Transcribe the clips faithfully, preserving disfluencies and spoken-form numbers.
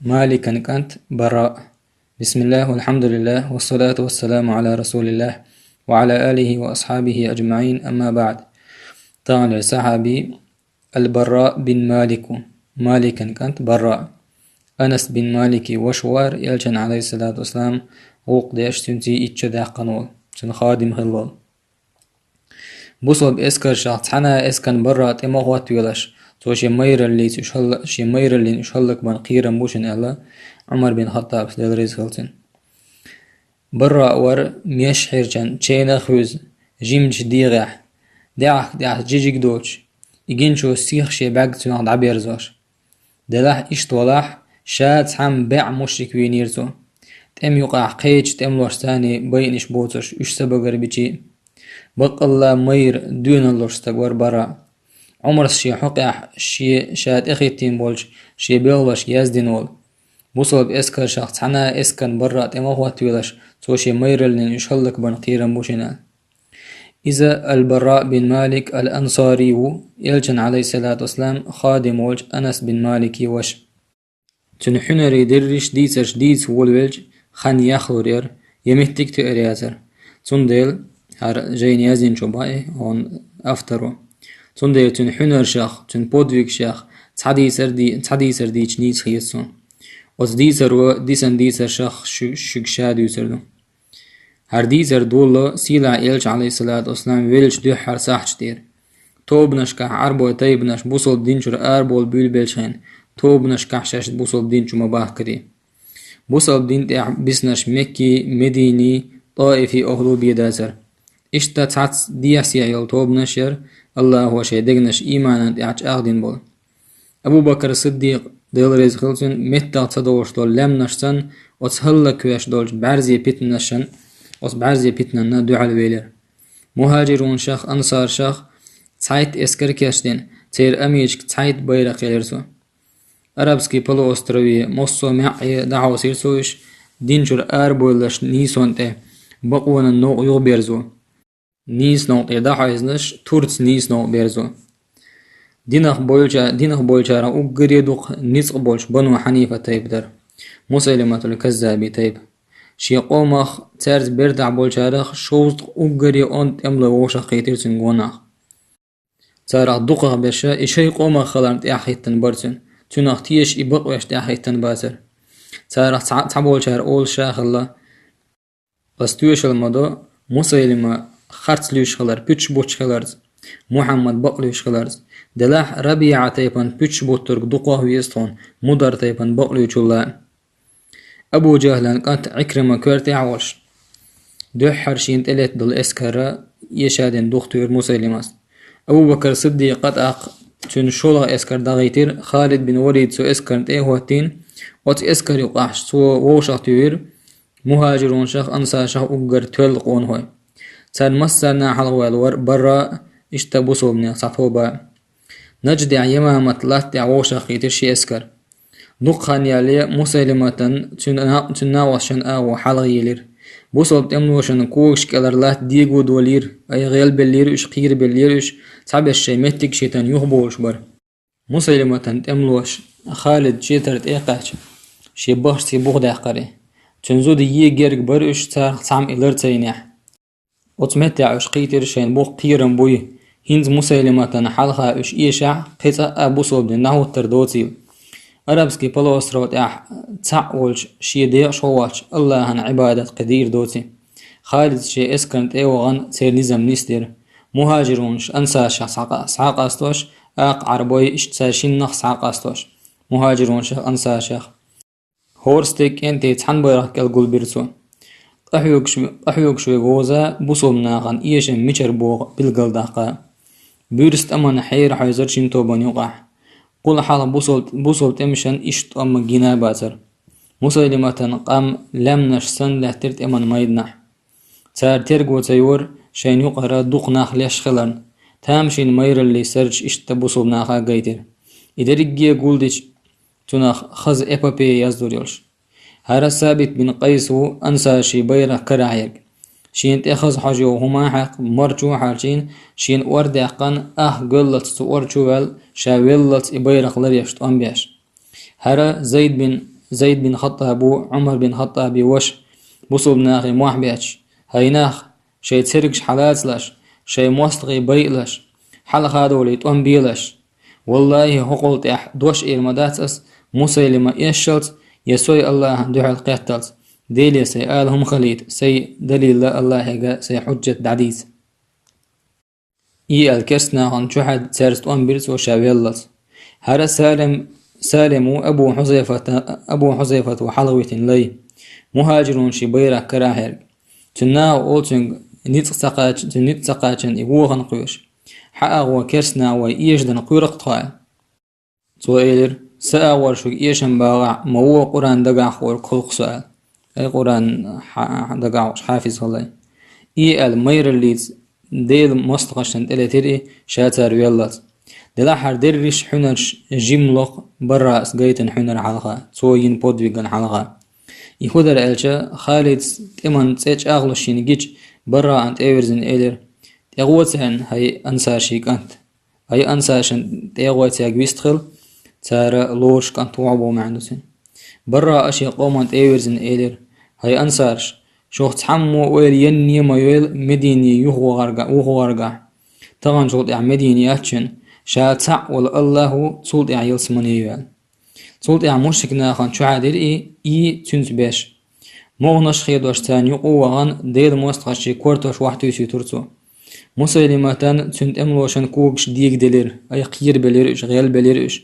Маликан кӀант Бараъ. بسم الله والحمد لله والصلاة والسلام على رسول الله وعلى آله وأصحابه أجمعين، أما بعد. Таханлера сахьаби Аль-Бараъ бин Малик ву. Маликан кӀант Бараъ. Анас бин Малики ваша вар, Элчан, алейхиссалату вассалам, гӀуллакх деш, цуьнца ичча даьккхина волу, цуьнан хадим хилла волу. Бусалба эскаршах цхьана а эскарна Бараъ тӀе ма хӀоттавелаш, цо шен майраллица уьш хӀалла-, шен майраллина уьш хӀаллакбан кхерам бу шуна аьлла, Ӏумар бин Хаттабас, Дела реза хила цунна. Бараъ вар мешхьерчан чайнах а хуьйзу, жимачу дегӀехь, даьӀахк тӀехь жижиг доцуш, и гиначо сиха шен бӀаьрг цунах дӀаберзош. Делахь иштта валахь, ша цхьамма бӀе мушрик вийнера цо. ТӀеман юкъахь кхечу тӀемалошца байинарш боцурш, уьш са багарбича а. Баккъалла майра, доьналла луш стаг вара Бараъ. Ӏумарс шен хьокъехь шен ша тӀехӀиттийна болчу шен белхалошка яздина волу. Бусалба эскаршах цхьана а эскарна Бараъ тӀе ма хӀоттавелаш, цо шен майраллина уьш хӀаллакбан кхерам бу шуна. Иза Аль-Бараъ бин Малик Аль-Ансари ву, Элчан, алейхиссалату вассалам, хадим волчу Анас бин Малики ваша. Цуьнан хьуьнаре дерриш дийцарш дийца волавелча, хан яхлур яра, я меттиг тоьар яцара. Цундела, хӀара жайна яздинчо баьхьи, хьуна авторо. Цундела цуьнан хьуьнаршах, цуьнан подвигшех цхьа дийцар ди-, цхьа дийцар дийча нийса хета суна. Оцу дийцаро дисан дийцаршах шу-, шуьга ша дуьйцур ду. ХӀара дийцар долало сийлахь Элча, алейхиссалату вассалам, веллачу дуьххьара сахьташ тӀера. Тобанашкахь Ӏарбойн тайпанаш бусалба дин чуьра арабовла буьйлабелчхьана, тобанашкахь шаьш бусалба дин чу ма бахкарий. Бусалба дин тӀехь биснарш Меккий, Мединий, ТӀаифий охӀла бен дацара. Иштта цхьацца дехьа-сехьа йолу тобанаш яра, Аллахо шайн дегнаш ийманан тӀехь чӀагӀдина болу. Абу Бакр Сиддикъ, Дела реза хила цунна, меттах ца долуш долу лаьмнаш санна, оцу хӀаллаквеш долчу бӀаьрзе питанашан, оцу бӀаьрзе питананна дуьхьал велира. Мухьажирунашах, ансаршах цхьайтта эскар кечдина, церан амичка цхьайтта байракх елира цо. Арабский полуострове массо а маьӀӀе дӀахьовсийра цо уьш, дин чуьра арабовлалаш нийсонна тӀе, бакъонан новкъа юхаберзо. Нийса новкъа тӀе дӀахьовзинарш, турца нийса новкъа берзо. Динах болча-, динах болчарах уггаре а дукха ницкъ болчу Бану Хьанифа тайпа дара. Мусайлиматул Каззаби тайпа. Шен къомах цаьрца бертахь болчарах шовзткъа уггаре онда тӀемалой вовшахкхийтира цуьнан гонах. Царах дукхахберш и шайн къомах хиларна тӀаьхьахӀиттина бара цуьнан. Цуьнах теша и бакъвеш тӀаьхьахӀиттина бацара. Царах цхьа-, цхьаболчара олуш а хилла. Ас тоьшалла ма до, Мусайлима харц луьйш хилар, пуьташ буттуш хиларца, Мухьаммад бакълуьйш хиларца. Делахь РабиӀа тайпана пуьташ буттург дукхах веза тхуна, Мудар тайпана бакълуьйчул а. Абу Джахлан кӀант Ӏикрима коьртехь а волуш, дуьххьара шена тӀелетта долу эскар эшадина духтуьйра Мусайлимас. Абу Бакр Сиддикъа тӀаккха цуьнан шолгӀа эскар дӀагӀийтира, Халид бин Валид цу эскарна тӀе а хӀоттийна, оцу эскар юкъахь цо вовшахтуьйхира мухьажирунашах, ансаршах уггар тоьлла къонахой. Царна массарна а хьалха ваьлла вара Бараъ, иштта бусалбанех цхьа тоба. Надждехь Ямамат латта тӀехь вовшахкхийтира ши эскар. Дукха хан ялале Мусайлиматан цуьнан на-, цуьнан накъосташан агӀо хьалха елира. Бусалба тӀемалошан когаш кӀелара латта дего долийра, айхьа гӀелбеллийра уьш, кхийрабеллийра уьш, цхьаберш шайн меттигаш хӀиттина юхаболуш бара. Мусайлиматан тӀемалоша Халид четар тӀе а кхаьчна, шен бахаршций буха даьккхира. Цуьнан зуда е герга бара уьш, царах цхьамма и лар ца йинехь. Оцу меттехь уьш кхийтира шайна бух кхерам буй, хӀинца Мусайлиматана хьалха уьш эшахь, кхин цкъа а бусалба дин дӀахӀуттур доцийла. Арабский полуостров тӀехь цхьаъ волчу шен декъашхо воцчу Аллахьан Ӏибадат кхин дийр доций. Халид шен эскарна тӀе а вахана, церан низам нисдира. Мухьажирунаш ансаршах схьакъа-, схьакъастош, акха Ӏарбой иштта цара шиннах схьакъастош. Мухьажирунашах, ансаршах. ХӀора стеган кӀентий цхьана байракх кӀел гулбира цо. Къахьоьгуш, къахьоьгуш верг вовза бусалба нахана эшам мичара богӀу билгалдаккха. Буьрса тӀамна хьера хьевзара шина тобанна юкъахь. Кхул хьалха бусалба, бусалба тӀемашан иштта тӀом гина а бацара. Мусайлиматан къам лаьмнаш санна лаьттира тӀеман майданахь. Цара терго ца йора шайна юкъара дукха нах леш хиларна. Тамашийна майраллин сурташ иштта бусалба наха а гайтира. И дерриге а гулдича, цунах хаза эпопея яздора йолуш. ХӀара Сабит бин Къайс ву ансаршийн байракх карахь ерг. Шена тӀе хаза хьожа йогӀу хӀума а хьаькхна, марчо а хьарчийна, шена ор а даьккхина, ах гоьллалц цу ор чу а ваьлла, ша веллалц и байракх ларъеш тӀом беш. ХӀара Зайд бин Зайд бин Хаттабу, Ӏумар бин Хаттаби ваша, бусулба нахе мохь бетташ: «ХӀай нах, шайн цергаш хьалацалаш, шайн мостагӀий байалаш, хьалха долий тӀом белаш. ВаллахӀи, хӀокхул тӀехь дош эр ма дац ас, Мусайлима эшшалц, я со Аллахьан дуьхьал кхетталц. Деле сайн ала хӀума хилийта, сайн далил Аллахьега, сайн хьужжат дӀадийца». И аьлла керста нахана чухьаьдда цаьрца тӀом бира цо ша веллалц. ХӀара Салим, Салим ву Абу Хьузайфата, Абу Хьузайфата ву хьалхавитина лай. МухӀажирунаши байракх карахьерг. Цуьнан наха олу цуьнга ницкъ ца кхача-, цуьнан ницкъ ца кхачарна и вохана кхоьруш: «Хьан агӀо керста наха вай эшадан кхоьру-кх тхо?» Цо элира: «Сан агӀор шуьга эшам багӀахь, ма вон Къуръан дагахь хург кхалкху со», – аьлла. Ай Къуръан хьа-, дагахь хьафиз хилла. И аьлла майраллица Делан мостагӀашна тӀелетира и, ша цара веллалц. Делахь хӀара дерриш хьуьнарш жимма ло-кх Барраъс гайтина хьуьнар хьалха, цо йина подвиган хьалха. И хӀун дара аьлча, Халида тӀеман цӀе чӀагӀлуш йина гича, Барраъна тӀевирзина элира: «ТӀегӀо царна, хӀай ансарший кӀант». Ай ансаршна тӀегӀой цаьрга вистхила, цара лоруш кӀант ву хьо боху маьӀна ду цуьнан. Барраъа шен къоман тӀевирзина элира: «ХӀай ансарш, шух цхьаммо ойла енне а ма йойла Медине юхавахарга-, вухавахаргахь. Таханчул тӀехь Медина яц шуна, ша цхьаъ волу Аллахь ву, цул тӀехь ялсамане а ю», – аьлла. Цул тӀехь мушрик нахана чухьаьдира и, и цуьнца беш. МогӀанаш а хедош царна юкъа а вахана, Делан мостагӀашчийн кортош охьатуьйсуьйтура цо. Мусайлиматан, цуьнан тӀемалошан когаш дегаделира, ай кхерабелира уьш, гӀелбелира уьш.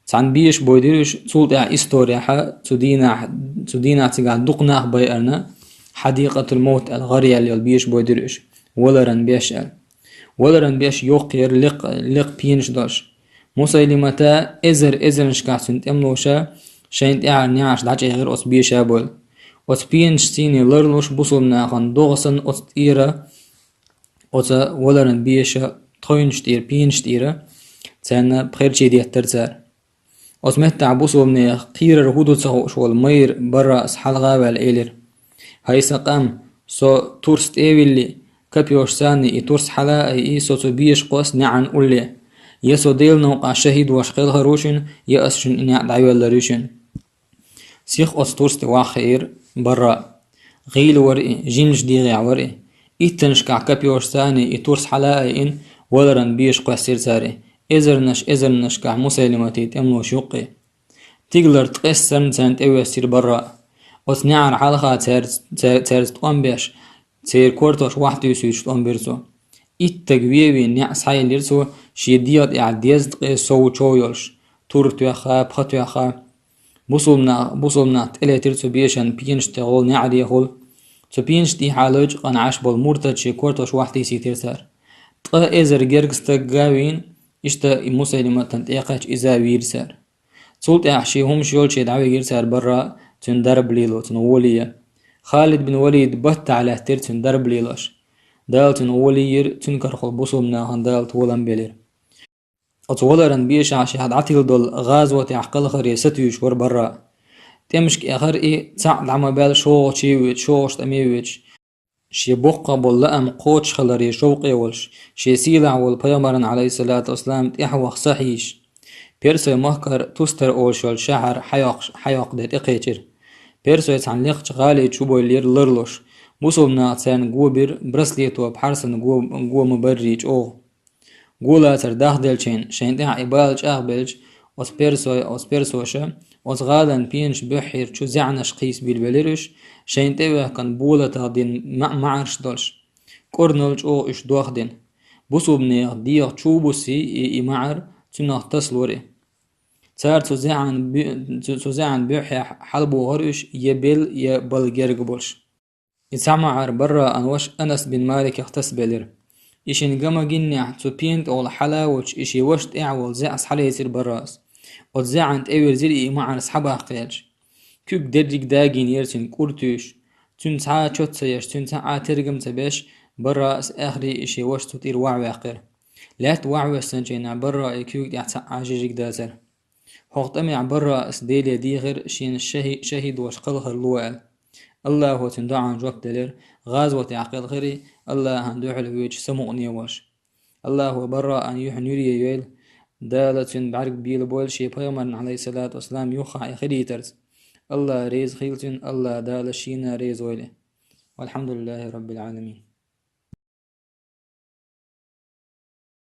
Цхьана беша бойдира уьш, цул тӀаьхьа историяхьа цу дийнахь, цу дийнахь цигахь дукха нах байарна, Хьадикъатул-Мовт аьлла гӀара яьлла йолу беша бойдира уьш, валаран беш аьлла. Валаран беш йоккха яра лекха, лекха пенаш долуш. Мусайлимата эзар-эзарнашкахь цуьнан тӀемалоша шайна тӀаьхьара неӀарш дӀачӀагӀира оцу беша а бойла. Оцу пенаш сийне ларлуш бусулба нахана догӀа санна оцу тӀера, оцу валаран беша тхойнаш тӀера, пенаш тӀера, царна пхерчий деттара цара. Оцу меттехь бусулбанех кхерар хӀун ду ца хууш волу майра Барраъс хьалха а ваьлла элира: «ХӀай сан къам, со турс тӀе а вилли, копьёшца и турс хьала а айъий, со цу беша кхосса неӀарна улле. Я со Делан новкъахь шахӀид ваша кхелхар ву шуна, я ас шуна и неӀ дӀайоьллар ю шуна». Сиха оцу турс тӀе ваха хиира Барраъ. ГӀийла вара и, жимачу дегӀехь вара и. Иттаннашкахь копьёшца и турс хьала а айина, валаран беша кхоьссира цара и, эзарнаш-эзарнашкахь Мусайлиматан тӀемалоша юккъе. Тигалара ткъессарна царна тӀевоьссира Барраъ. Оцу неӀарна хьалха цаьрца, цаьр-, цаьрца тӀом беш, церан кортош охьатуьйсуьйтуш тӀом бира цо. Итт стаг вен а вийна неӀ схьаелира цо, шен дегӀа тӀехь дезткъе сов чов йолуш, тур тоьхна, пха тоьхна. Бусулба нах, бусулба нах тӀелетира цу бешан пенаш тӀехула, неӀарехула. Цу пенаш тӀехьа лайчкъана Ӏаш болу муртадаш шен кортош охьатийсийтира цара. Ткъа эзар гергга стаг а вийна, иштта и Мусайлиматан тӀе а кхаьчна, иза а вийра цара. Цул тӀаьхьа шен хӀумаш йолчу дӀавигира цара Барраъ, цуьнан дарба лело, цунна гӀоле ян. Халид бин Валид баттахь лаьттира цуьнан дарба лелош. Дала цунна гӀоле йира, цуьнан карахула бусулба нахана Дала толам белира. Оцу валаран бешахь шех дӀатилла долу гӀазотехь кхалхаре сатуьйсуш вара Барраъ. ТӀемашка эхара и цхьаъ дӀа ма баьлла шогӀачу а воьдуш, шогӀачу тӀаме а воьдуш. Шен боккхах болу лаам кхочушхиларе шовкъе волуш, шен сийлахь волу пайхамарна, Ӏалайхиссалату вассалам, тӀаьхьа ваха са хьийзаш, Персойн махкара Тустар олуш йолчу шахьар хьайоккхуш, хьайоккху де тӀекхечира. Персой цхьана лекхачу гӀали чу бойллера ларлуш, бусулба наха царна го бира браслето пхьарсана го, го ма-баррий чӀогӀа. Го лацар дахделчийн, шайн тӀехь и бала чӀагӀбелча, оцу персой, оцу персоша, оцу гӀалин пенаш буьххьера чу зӀаьнаш кхийса билбелира уьш, шайна тӀе а ваьккхина болатах дина ма-, маӀарш долуш, кӀорнал чӀогӀа уьш дохдина. Бусулбанех дегӀ чу а буссий и, и маӀар, цунах тасалора и. Цара цу зӀаьн бу-, цу, цу зӀаьн буьххьехь хьалабохура уьш я бел, я бала герга болуш. И цхьа маӀар Барраъан ваша Анас бин Маликах тасабелира. И шина ган ма-гиннехь, цу пена тӀехула хьала а воцуш, и шен ваша тӀехь волу зӀе схьалецира Барраъс. Оцу зӀеана тӀевирзира и маӀар схьабаккха елча. Куьг дерриг дагийнера цуьнан кӀур туьйсуш. Цуьнан цхьа а чот ца еш, цуьнан цхьа а тергам ца беш, Барраъс аьхаре и шен ваша цу тӀера вахьаваьккхира. Лаьтта вахьавоьссинчу хенахь Барраъан куьйга тӀехь цхьа а жижиг дацара. ХӀокху тӀамехь Барраъс Деле дийхира шена шахӀи-, шахӀид ваша кхалхар ло аьлла. Аллахо цуьнан доӀанна жоп делира, гӀазотехь кхелхира и, Аллахьан дуьхьал воьдуш самукъане а волуш. Аллахо Барраъан юьхьна юьре йойла, Дала цуьнан бӀаьрг бийла бойла шен пайхамарна, Ӏалайхиссалату вассалам, юххехь и хилийтарца. АллахӀ реза хуьлда цунна, АллахӀ Дала шена реза войла. Валхьамдулиллахи Раббил Ӏаламин.